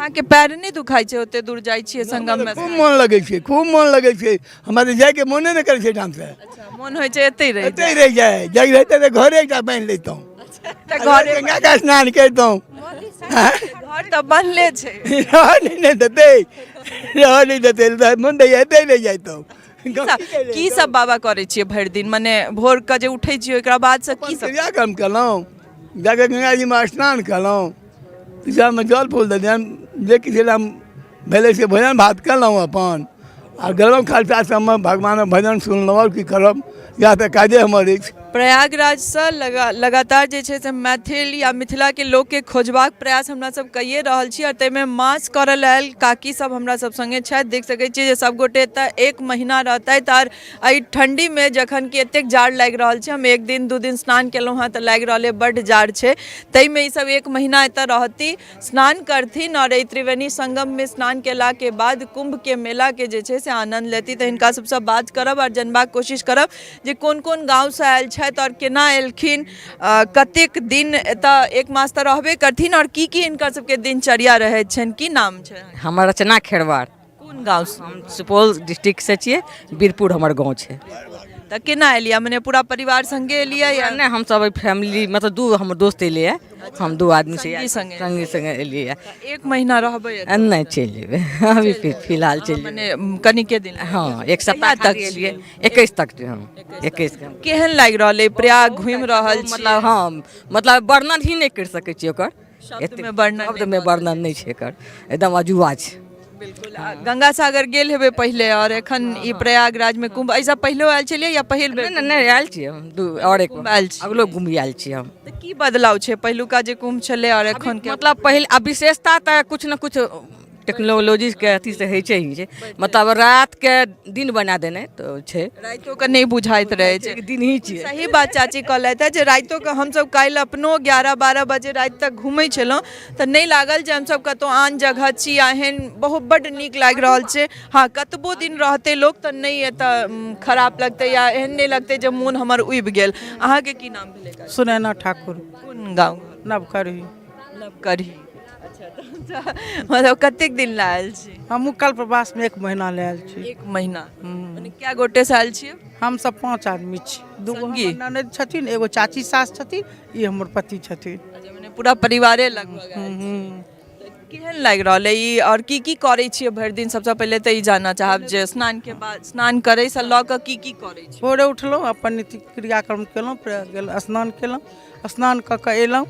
अहाँके पैर नहि दुखाइ छै ओते दूर जाइ छियै संगममे? खूब मोन लगै छै, खूब मोन लगै छै। हमरा तऽ जाइके मोने नहि करै छै एहिठामसँ। अच्छा, मोन होइ छै एतै रहि? एतै रहि जाइ, जाइ रहितै तऽ घरे एकटा बान्हि लैतहुँ। तऽ घरे गंगाके स्नान करितहुँ। घर तऽ बनले छै। रहऽ नहि ने देतै, रहऽ नहि देतै तऽ मोन तऽ एतै रहि जैतहुँ। की सब बाबा करै छियै भरि दिन, मने भोर के जे उठै छियै ओकरा बाद से की सब? क्रियाक्रम केलहुँ, जाकऽ गंगाजीमे स्नान केलहुँ, पीछामे जल फूल देलियनि, जे किछु भेलै से भोजन भात केलहुँ अपन आ गेलहुँ खालसा सबमे, भगवानक भजन सुनलहुँ। आओर की करब, इएह तऽ काजे हमर अछि। प्रयागराजसँ लगातार जे छै से मैथिल या मिथिलाके लोकके खोजबाक प्रयास हमरा सब कइए रहल छी, आओर ताहिमे मास करऽ लए आयल काकी सब हमरा सब सङ्गे छथि। देख सकै छियै जे सब गोटे एतऽ एक महीना रहतथि, आओर एहि ठण्डीमे जखन कि एतेक जाड़ लागि रहल छै, हम एक दिन दू दिन स्नान केलहुँ हँ तऽ लागि रहल अइ बड्ड जाड़ छै, ताहिमे ईसब एक महीना एतऽ रहती, स्नान करथिन आओर एहि त्रिवेणी संगममे स्नान केलाके बाद कुम्भके मेलाके जे छै से आनन्द लेती। तऽ हिनका सबसँ बात करब आओर जनबाक कोशिश करब जे कोन कोन गाँवसँ आयल छथि आओर केना एलखिन, कतेक दिन एतऽ एक मास तऽ रहबे करथिन, आओर की की हिनकर सबके दिनचर्या रहैत छनि। की नाम छै? हमर रचना खेरवार। कोन गाँवसँ? हम सुपौल डिस्ट्रिक्टसँ छियै, बीरपुर हमर गाँव छै। तऽ केना एलियै, मने पूरा परिवार संगे एलियै या? नहि, हमसब फैमिली, मतलब दू हमर दोस्त एलैए, हम दू आदमी से। संगी संगे? संगे संगे एलियै। एक महीना रहबै एतऽ? नहि, चलि जेबै अभी, फिलहाल चलि जेबै। मने कनिके दिन? हँ, एक सप्ताह कहिया तक तक एलियै, 21 तक। हम 21 के। केहन लागि रहल अइ प्रयाग घुमि रहल छी? मतलब हँ, मतलब वर्णन ही नहि करि सकै छियै ओकर। शब्दमे वर्णन? शब्दमे वर्णन नहि छै एकर, एकदम अजूबा छै। बिल्कुल। आ गंगा सागर गेल हेबै पहिले, आओर एखन ई प्रयागराजमे कुम्भ, एहिसँ पहिलो आयल छलियै या पहिल बेर? नहि नहि, आयल छियै हम दू आओर एक कुम्भ आयल छी। अगलो कुम्भ आयल छियै हम। तऽ की बदलाव छै पहिलुका जे कुम्भ छलै आओर एखन के? मतलब पहिल आ विशेषता तऽ किछु ने किछु टेक्नोलॉजीके अथीसँ होइ छै ही छै, मतलब रातिके दिन बना देने तऽ छै। रातिओ के नहि बुझाइत रहै छै। दिन ही छियै। सही बात चाची कहलथि हेँ जे रातिओ के हमसभ काल्हि अपनो 11-12 बजे राति तक घुमै छलहुँ तऽ नहि लागल जे हमसभ कतहु आन जगह छी या एहन, बहुत बड्ड नीक लागि रहल छै। हँ, कतबो दिन रहतै लोक तऽ नहि एतऽ खराब लगतै या एहन नहि लगतै जे मोन हमर उबि गेल। अहाँके की नाम भेलै? सुनैना ठाकुर। कोन गाँव? नवकरही। नवकरही। अच्छा, तऽ मतलब कतेक दिन लए आयल छी? हमहूँ कल प्रवासमे एक महीना लए आयल छी। एक महीना। मने कए गोटेसँ आयल छियै? हमसब 5 आदमी छी। दूगो संगी? हमर ननैद छथिन, एगो चाची सास छथिन, ई हमर पति छथिन। अच्छा, मने पूरा परिवारे लगभग आयल छी। तऽ केहन लागि रहल अइ ई, आओर की की करै छियै भरि दिन? सबसँ पहिले तऽ ई जानऽ चाहब जे स्नानके बाद, स्नान करैसँ लऽ कऽ की की करै छी? भोरे उठलहुँ, अपन नित्य क्रियाक्रम केलहुँ, फेर गेल स्नान केलहुँ, स्नान कऽ कऽ अयलहुँ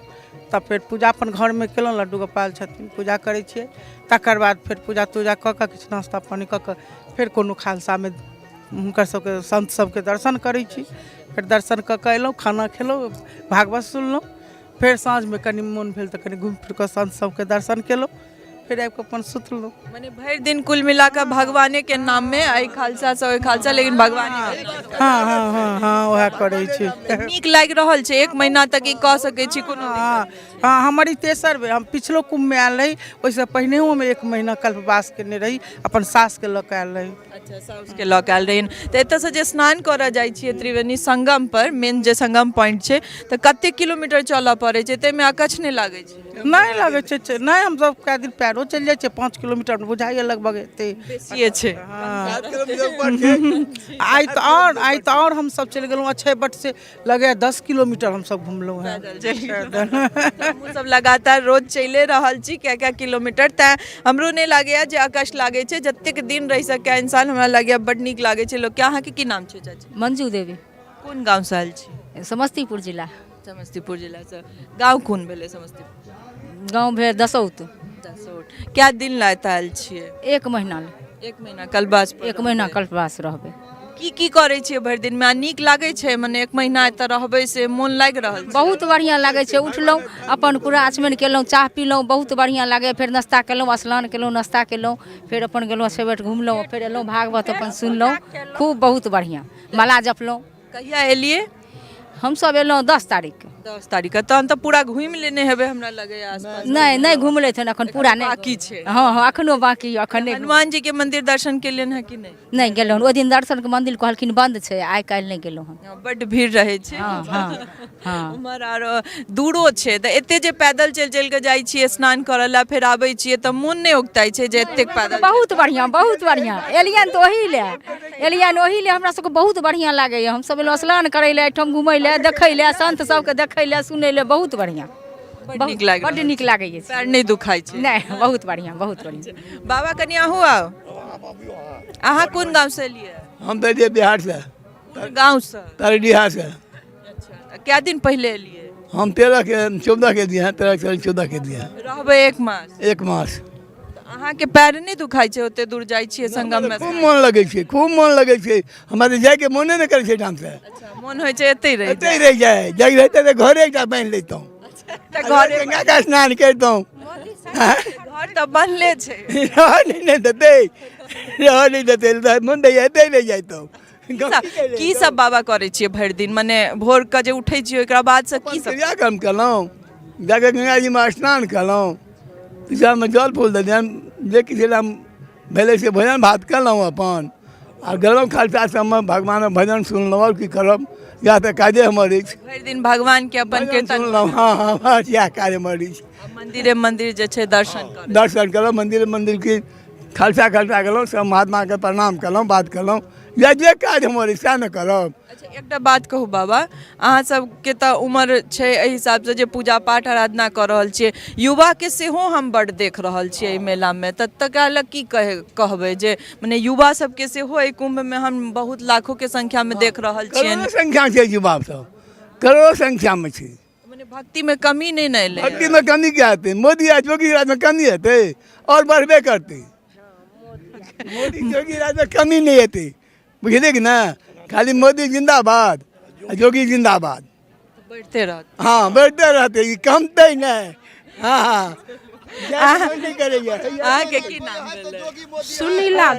तब फेर पूजा अपन घरमे केलहुँ। लड्डू गोपाल छथिन, पूजा करै छियै। तकर बाद फेर पूजा तूजा कऽ कऽ किछु नाश्ता पानि कऽ कऽ फेर कोनो खालसामे हुनकर सबके सन्त सबके दर्शन करै छी। फेर दर्शन कऽ कऽ अयलहुँ, खाना खेलहुँ, भागवत सुनलहुँ। फेर साँझमे कनि मोन भेल तऽ कनि घुमि फिर कऽ सन्त सबके दर्शन केलहुँ, फेर आबि कऽ अपन सुतलहुँ। मने भरि दिन कुल मिला कऽ भगवाने के नाम में, एहि खालसा से ओहि खालसा, लेकिन भगवाने के नाम। हँ हँ हँ हँ, उएह करै छी। नीक लागि रहल छै? एक महीना तक ई कऽ सकै छी, कोनो दिक्कत? हँ हँ, हमर ई तेसर बेर। हम पिछलो कुम्भमे आयल रही, ओहिसँ पहिनेहो हम एक महीना कल्पवास केने रही, अपन सासके लऽ कऽ आयल रही। अच्छा, साउसके लऽ कऽ आयल रहियनि। तऽ एतऽसँ जे स्नान करऽ जाइ छियै त्रिवेणी संगम पर, मेन जे संगम पॉइंट छै, तऽ कतेक किलोमीटर चलऽ पड़ै छै? ताहिमे अकछ नहि लागै छै? नहि लगै छै, नहि। हमसब कए दिन पैरो चलि जाइ छियै, 5 किलोमीटर बुझाइए लगभग एतै। बेसिए छै। आइ तऽ आओर, आइ तऽ आओर हमसब चलि गेलहुँ अक्षय वट से लगैए 10 किलोमीटर हमसब घुमलहुँ हेँ। हमहूँ सब लगातार रोज चलिए रहल छी कए कए किलोमीटर, तैँ हमरो नहि लागैए जे अकछ लागै छै। जतेक दिन रहि सकैए इंसान, हमरा लागैए बड्ड नीक लागै छै लोकके। अहाँके की नाम छै चाची? मंजू देवी। कोन गाँवसँ आयल छी? समस्तीपुर जिला। समस्तीपुर जिलासँ। गाँव कोन भेलै समस्तीपुर? गाँव भेल दसौत। दसौत। कए दिन लए एतऽ आयल छियै? एक महीना लए। एक महीना कलवास पर? एक महीना कल्पवास रहबै। की की करै छियै भरि दिनमे, आ नीक लागै छै? मने एक महीना एतऽ रहबै से मोन लागि रहल छै? बहुत बढ़िआँ लागै छै। उठलहुँ, अपन पूरा आचमन केलहुँ, चाह पीलहुँ, बहुत बढ़िआँ लागैए। फेर नाश्ता केलहुँ, स्नान केलहुँ, नाश्ता केलहुँ, फेर अपन गेलहुँ सेवट घुमलहुँ, फेर एलहुँ, भागवत अपन सुनलहुँ, खूब बहुत बढ़िआँ, माला जपलहुँ। कहिया एलियै? हमसब एलहुँ 10 तारीखके। 10 तारीखके, तहन तऽ पूरा घुमि लेने हेबै हमरा लगैए आसपास। नहि नहि घुमलै हन एखन पूरा, नहि बाकी छै। हँ हँ, एखनो बाकी यऽ, एखन नहि। हनुमान जी के मंदिर दर्शन केलियनि हँ कि नहि? नहि गेलहुँ हन ओहि दिन, दर्शनके मंदिर कहलखिन बन्द छै, आइ काल्हि नहि गेलहुँ हन। हँ, बड्ड भीड़ रहै छै। हँ हँ हँ। उम्हर आर दूरो छै तऽ एते जे पैदल चलि चलि कऽ जाइ छियै स्नान करऽ लए, फेर आबै छियै तऽ मोन नहि उगताइ छै जे एतेक पैदल? बहुत बढ़िआँ, बहुत बढ़िआँ। एलियनि तऽ ओही लए एलियनि, ओही लए हमरा सबके बहुत बढ़िआँ लागैए। हमसब एलहुँ स्नान करै लए एहिठाम, घुमै लए, देखै लए, संत सबके देखै लए, सुनै लए। बहुत बढ़िआँ, बड्ड नीक लागि बड्ड रहल। नीक लागैए। पैर नहि दुखाइ छै? नहि, बहुत बढ़िआँ, बहुत बढ़िआँ। बाबा, कनि अहूँ आउ। अहाँ कोन गाँवसँ एलियै? हम तऽ एलियै बिहारसँ। कोन गाँवसँ? तरडीहासँ। अच्छा, कए दिन पहिले एलियै? हम 13 के, 14 के दिए हैं, 13 के, 14 के दिए हैं। रहबै एक मास? एक मास। तऽ अहाँके पैर नहि दुखाइ छै? ओते दूर जाइ छियै संगममे? खूब मोन लगै छै, खूब मोन लगै छै। हमरा तऽ जाइके मोने नहि करै छै एहिठामसँ। अच्छा, मोन होइ छै एतै रहि? एतै रहि जाइ। जाइ रहितै तऽ घरे एकटा बान्हि लैतहुँ। तऽ घरे गंगाके स्नान करितहुँ। घर तऽ बनले छै। रहऽ नहि ने देतै, रहऽ नहि देतै। मोन तऽ एतै रहि जैतहुँ। की सब बाबा करै छियै भरि दिन, मने भोर के जे उठै छियै ओकरा बाद से की सब? क्रियाक्रम केलहुँ, जाकऽ गंगाजीमे स्नान केलहुँ, पिछामे जल फूल देलियनि, जे किछु भेलै से भोजन भात केलहुँ अपन आ गेलहुँ खालसा सबमे, भगवानक भजन सुनलहुँ। आओर की करब? इएह तऽ काजे हमर अछि। भरि दिन भगवान के अपन कीर्तन सुनलहुँ। हँ हँ, बस इएह काज हमर अछि। मंदिरे मंदिर जे छै दर्शन करै? दर्शन केलहुँ, मन्दिर मन्दिर की खालसा खालसा गेलहुँ, सब महात्माके प्रणाम केलहुँ, बात केलहुँ। इएह जे काज हमर अछि सएह ने करब। अच्छा, एकटा बात कहू बाबा, अहाँ सबके तऽ उमर छै एहि हिसाबसँ जे पूजा पाठ आराधना कऽ रहल छियै, युवाके सेहो हम बड्ड देख रहल छियै एहि मेलामे, तऽ तकरा लए की कहे कहबै जे मने युवा सबके सेहो एहि कुम्भमे हम बहुत लाखोके संख्यामे देख रहल छियनि? करोड़ो संख्या छै युवा सब, करोड़ो संख्यामे छै। मने भक्तिमे कमी नहि ने एलै? भक्तिमे कमी क्या हेतै? मोदी आ योगी राजमे कमी हेतै? आओर बढ़बे करतै। मोदी योगी राजमे कमी नहि हेतै, बुझलियै कि ने? खाली मोदी जिन्दाबाद आ योगी जिन्दाबाद। बढ़िते रहत। हँ, बढ़िते रहतै, ई कमतै नहि। हँ हँ, नहि करैए। अहाँके की नाम भेलै? सुनीला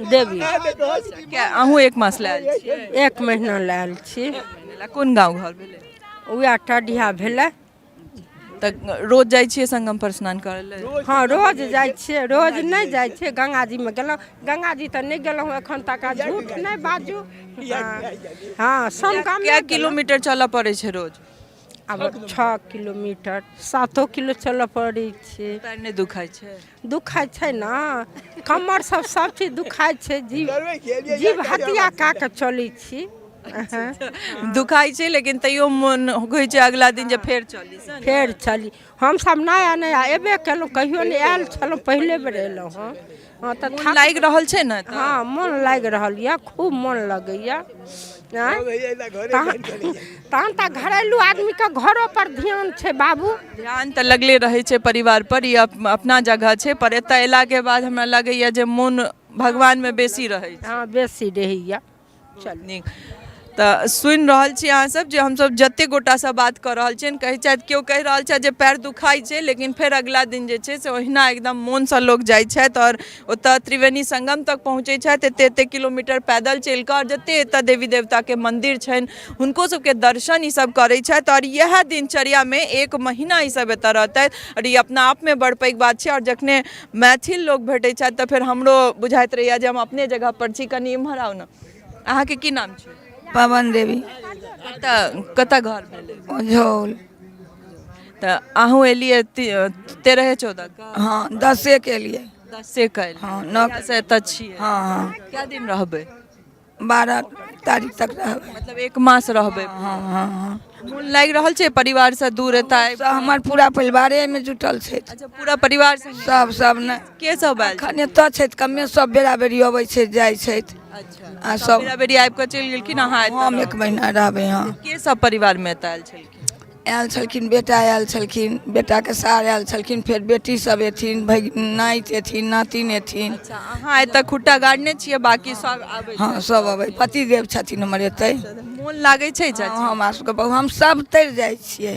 देवी। अहूँ एक मास लए आयल छियै? एक महीना लए आयल छी। कोन गाँव घर भेलै? उएह टडिया भेलै। तऽ रोज जाइ छियै संगम पर स्नान करै लए? हँ, रोज जाइ छियै। रोज नहि जाइ छियै, गंगाजीमे गेलहुँ। गंगाजी तऽ नहि गेलहुँ एखन तक, आ झूठ नहि बाजू। हँ, संगम। कए किलोमीटर चलऽ पड़ै छै रोज? आब 6 किलोमीटर, 7 किलो चलऽ पड़ै छै। पैर नहि दुखाइ छै? दुखाइ छै ने, कमर सब सब चीज दुखाइ छै। जीव जीव हत्या कए कऽ चलै छी। दुखाइ छै लेकिन तैयो मोन होइ छै अगला दिन जे फेर चली। फेर चली। हमसब नया नया एबे केलहुँ, कहियो नहि आयल छलहुँ, पहिले बेर एलहुँ हँ। हँ, तऽ मोन लागि रहल छै ने? हँ, मोन लागि रहल यऽ, खूब मोन लगैए। तहन तऽ घरेलू आदमीके घरो पर ध्यान छै बाबू। ध्यान तऽ लगले रहै छै परिवार पर, ई अपना जगह छै, पर एतऽ एलाके बाद हमरा लगैए जे मोन भगवानमे बेसी रहै छै। हँ, बेसी रहैए। चलू नीक। तऽ सुनि रहल छी अहाँसभ जे हमसभ जतेक गोटासँ बात कऽ रहल छियनि, कहै छथि, केओ कहि रहल छथि जे पैर दुखाइ छै, लेकिन फेर अगिला दिन जे छै से ओहिना एकदम मोनसँ लोक जाइ छथि आओर ओतऽ त्रिवेणी संगम तक पहुँचै छथि, एते एते किलोमीटर पैदल चलि कऽ, आओर जते एतऽ देवी देवताके मन्दिर छनि हुनको सबके दर्शन ई सब करै छथि, आओर इएह दिनचर्यामे एक महीना ई सब एतऽ रहतथि, आओर ई अपना आपमे बड़ पैघ बात छै। आओर जखने मैथिल लोक भेटै छथि तऽ फेर हमरो बुझाइत रहैए जे हम अपने जगहपर छी। कनि इम्हर आउ ने। अहाँके की नाम छै? पवन देवी। कतऽ कतऽ घर भेलै? ओझौल। तऽ अहूँ एलियै 13 14 के? हँ, 10 के एलियै। 10 के एलियै? हँ, 9 से एतऽ छियै? हँ हँ। कए दिन रहबै? 12 तारीख तक रहबै। मतलब एक मास रहबै? हँ हँ हँ। मोन लागि रहल छै परिवारसँ दूर एतऽ आबि? सब हमर पूरा परिवारे एहिमे जुटल छथि। अच्छा, पूरा परिवार संगे? सब सब ने। के सब आयल? एखन एतऽ छथि कमे, सब बेरा बेरी अबै छथि, जाइ छथि। अच्छा, आ सब सब बेरा बेरी आबि कऽ चलि गेलखिन, अहाँ एतऽ हम रहबै? एक महीना रहबै। हँ। के सब परिवारमे एतऽ आयल छलखिन? आयल छलखिन बेटा आयल छलखिन, बेटाके सार आयल छलखिन, फेर बेटी सब एथिन, नाति एथिन, नातिन एथिन। अच्छा, अहाँ एतऽ खुट्टा गाड़ने छियै, बाकी सब आबै? हँ, सब अबै। पतिदेव छथिन हमर एतै। मोन लागै छै चाची? हँ, हमरा सबके बहुत। हम सब तरि जाइ छियै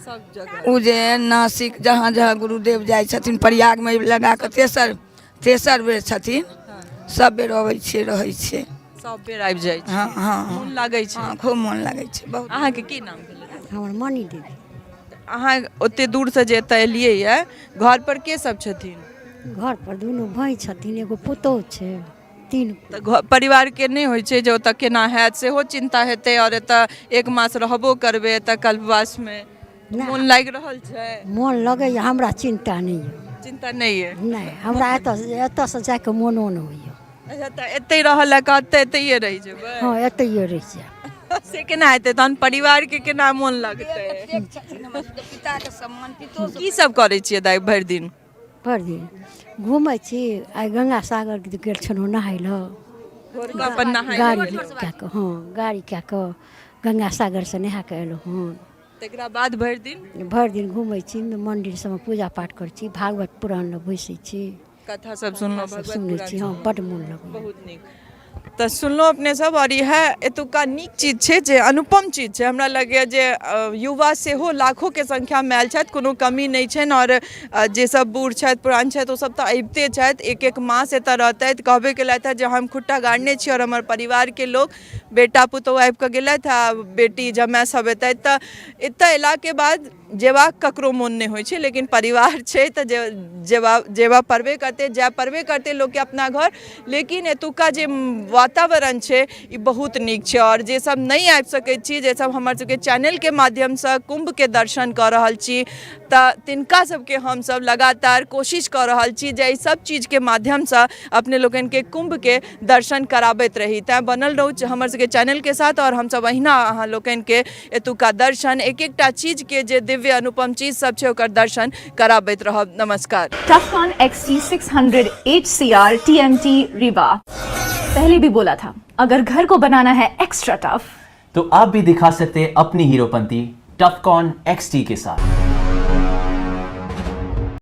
सब जगह, उज्जैन, नासिक, जहाँ जहाँ गुरुदेव जाइ छथिन। प्रयागमे लगा कऽ तेसर बेर छथिन, सब बेर अबै छियै, रहै छियै। सब बेर आबि जाइ छी? हँ हँ। मोन लागै छै? हँ, खूब मोन लागै छै बहुत। अहाँके की नाम भेलै? हमर मणि देवी। अहाँ ओते दूरसँ जे एतऽ एलियै यऽ, घर पर के सब छथिन? घर पर दुनू भाय छथिन, एगो पुतोहु छै, तीन। तऽ घर परिवारके नहि होइ छै जे ओतऽ केना हैत, सेहो चिन्ता हेतै, आओर एतऽ एक मास रहबो करबै एतऽ कल्पवासमे, मोन लागि रहल छै? मोन लगैए, हमरा चिन्ता नहि यऽ। चिन्ता नहि यऽ? नहि, हमरा एतऽसँ जाइके मोनो नहि होइए। अच्छा, तऽ एतहि रहऽ लए कहतै एतहिए रहि जेबै? हँ, एतहिए रहि जायब। से केना हेतै तहन? परिवारके केना मोन लगतै? पिताके सम्मान पितो। की सब करै छियै दाइ भरि दिन? भरि दिन घूमै छी। आइ गंगा सागर गेल छलहुँ नहाय लए। भोरके अपन नहाय गाड़ी कए कऽ? हँ, गाड़ी कए कऽ गंगा सागरसँ नहा कऽ एलहुँ हन। तकरा बाद भरि दिन? भरि दिन घूमै छी, मन्दिर सबमे पूजा पाठ करै छी, भागवत पुराण लग बैसै छी, कथा सब सुनलहुँ, सब भगवत सुनै पुराण छी। हँ, बड्ड मोन लगैए। बहुत नीक। तऽ सुनलहुँ अपने सब, आओर इएह एतुका नीक चीज छै जे अनुपम चीज छै। हमरा लगैए जे युवा सेहो लाखोके संख्यामे आयल छथि, कोनो कमी नहि छनि, आओर जे सब बूढ़ छथि, पुरान छथि, ओ सब तऽ अबिते छथि, एक एक मास एतऽ रहतथि। कहबे केलथि हँ जे हम खुट्टा गाड़ने छी आओर हमर परिवारके लोक बेटा पुतहु आबि कऽ गेलथि आ बेटी जमाय सब एतथि। तऽ एतऽ अयलाके बाद जेबाक ककरो मोन नहि होइ छै, लेकिन परिवार छै तऽ जे जेबा जेबा पड़बे करतै, जाय पड़बे करतै लोकके अपना घर। लेकिन एतुका जे वातावरण छै ई बहुत नीक छै, आओर जे सब नहि आबि सकै छी, जे सब हमर सबके चैनलके माध्यमसँ कुम्भके दर्शन कऽ रहल छी, तऽ तिनका सबके हमसब लगातार कोशिश कऽ रहल छी जे एहि सब चीजके माध्यमसँ अपने लोकनिके कुम्भके दर्शन कराबैत रही। तैँ बनल रहू हमर सबके चैनलके साथ, आओर हमसब अहिना अहाँ लोकनिके एतुका दर्शन, एक एकटा चीजके जे दिव्य अनुपम चीज सब छै ओकर दर्शन कराबैत रहब। नमस्कार। Tufcon XT600 HCR TMT Rewa। पहले भी बोला था, अगर घर को बनाना है एक्स्ट्रा टफ तो आप भी दिखा सकते हैं अपनी हीरोपंती टफकॉन XT के साथ।